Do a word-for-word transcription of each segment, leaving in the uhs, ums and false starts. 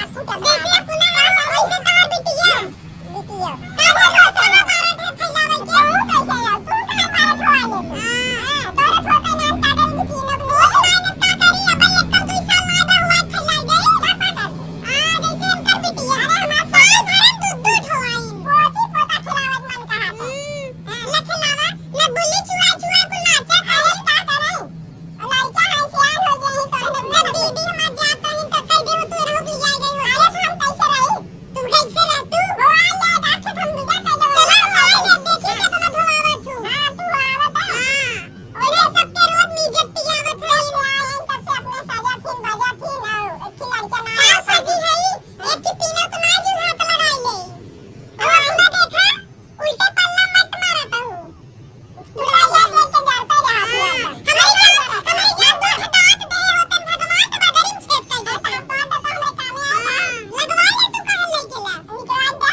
मार फूटल। जैसे अपना हाथ, वैसे तोहर बिटिया। बिटिया। का बोलो, चलो, मारा ढेर फैलावे के। तू कैसे हो? तू कहाँ मारा ठोआ ले? हाँ, हाँ, तोरे ठोका नाम का डर बिटिया लोग। ओ, माइनस का करी, अपन एक कर दुई साल मार हुआ फैला गई। का पता? हाँ, जैसे इनकर बिटिया। अरे, हमार साल भर दूध, दूध ठोआई। पोती पोता खिलावत मन कहा था। हम्म। हाँ, लखलावा, लबुली चुआ चुआ कुल नाचा करे, का करे? लड़का है, सियान हो गए हैं, तो हम जब दीदी हमार जात रही, तो कह दे, "वो तू रहू कि जाए गई हो।" अरे, तो हम कैसे रही? तू कैसे रह? तू हो, आ, ले, राखे, हम विदा कर देबो। चलो, हम आए, जब देखी के तुम्हें धुआवत हूँ। हाँ, तू आवत है। हाँ। और ये सबके रोज म्यूजिक पियावत है। ले आए, तब से अपने सजा थी, बजा थी, ना, एक ही लड़का ना का आया। सजी है, एक ही पीना तो ना जो हाथ लगाई ले। और हमरा देखा, उल्टे पल्ला मत मारत हूँ। तू राजा के के डरता रहा। हाँ, हमारी जान, हमारी जान तो हटात दे, होतन भगवान तो बदरी में छेद कर देता। हाँ, तो हमरे कामे आता। हाँ, लगवा ले तू कहे लेके ला। निकलवा दे।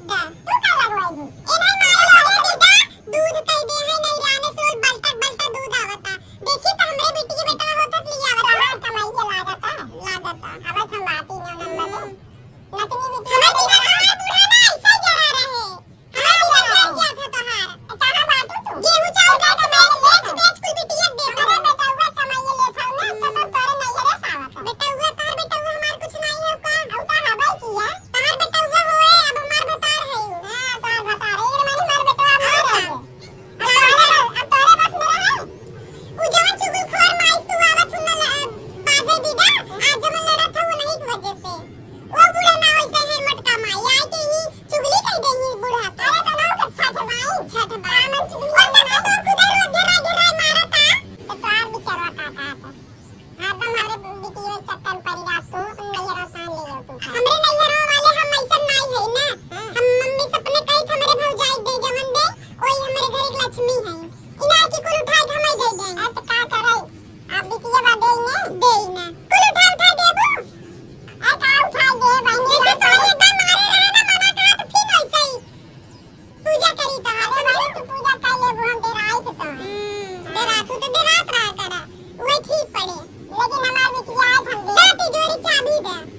दा, तू का लगवाई हो? ए भाई मारे लगे बेटा, दूध कह दे है नहीं राने सोल बलटा बलटा दूध आवता। देखी तो हमरे बेटी के बेटा होता तो ले आवता। हमार कमाई के लागता, लागता। अब हम बात ही ना नंबर दे। हम्म। नतनी बिटिया हमार बिटिया हमार बूढ़ा ना ऐसे जरा रहे। हमार बूढ़ा क्या था तोहार? कहाँ बाटू तू? गेहूं चाउर का तो मैं बेच बेच कुल बिटिया दे दे। अरे बेटउआ कमाइए ले खाओ ना, तो तब तोरे नैहरे से आवत है। बेटउआ तोहर बेटउआ हमार कुछ नहीं है का? हम का हबै किया? तोहर बेटउआ होए, अब हमार भतार है। हाँ, तोहर भतार है। ये मानी हमार बेटवा हमार है। अब तोहरे, अब तोहरे बस में रहे। उ जवन चुगलखोर माई तू आवत हूँ ना ल-, बाजे दीदा, आज जवन लड़त है वो नहीं की वजह से। वो बूढ़ा ना वैसे है मोटका माई, आई के ही चुगली कह गई है बूढ़ा के। अरे तो ना तो छठ माई, छठ माई। हाँ, मन चुगली और ना तो खुदे रोज घेरा घेरा मारता। तो तोहार बिचरवा का का था? हरदम हमरे बिटिया चक्कर में पड़ी रहा तू, नैहरा सान ले जाओ तू। हमरे नैहरा वाले हम ऐसन नाई है ना। हाँ। हम मम्मी से अपने कही थे हमरे भौजाई दे जवन दे, वही हमरे घर एक लक्ष्मी है। इनार की कुल उठाई के हमें दे दें। अब तो का करे? आप बिटिया बा दे ने? दे ने। कुल उठा उठा देबो? आ का उठा दे बहनी? जैसे तो एकदम मारे रहे ना मना कहा तो फिर वैसे ही। पूजा करी तो हाथ से मारे तू पूजा कर लेबो, हम डेराई थे तो। हम्म, डेरात हो तो डेरात रहा करा। वही ठीक पड़े। लेकिन हमार बिटिया आज हम दे। दे तिजोरी चाबी दे।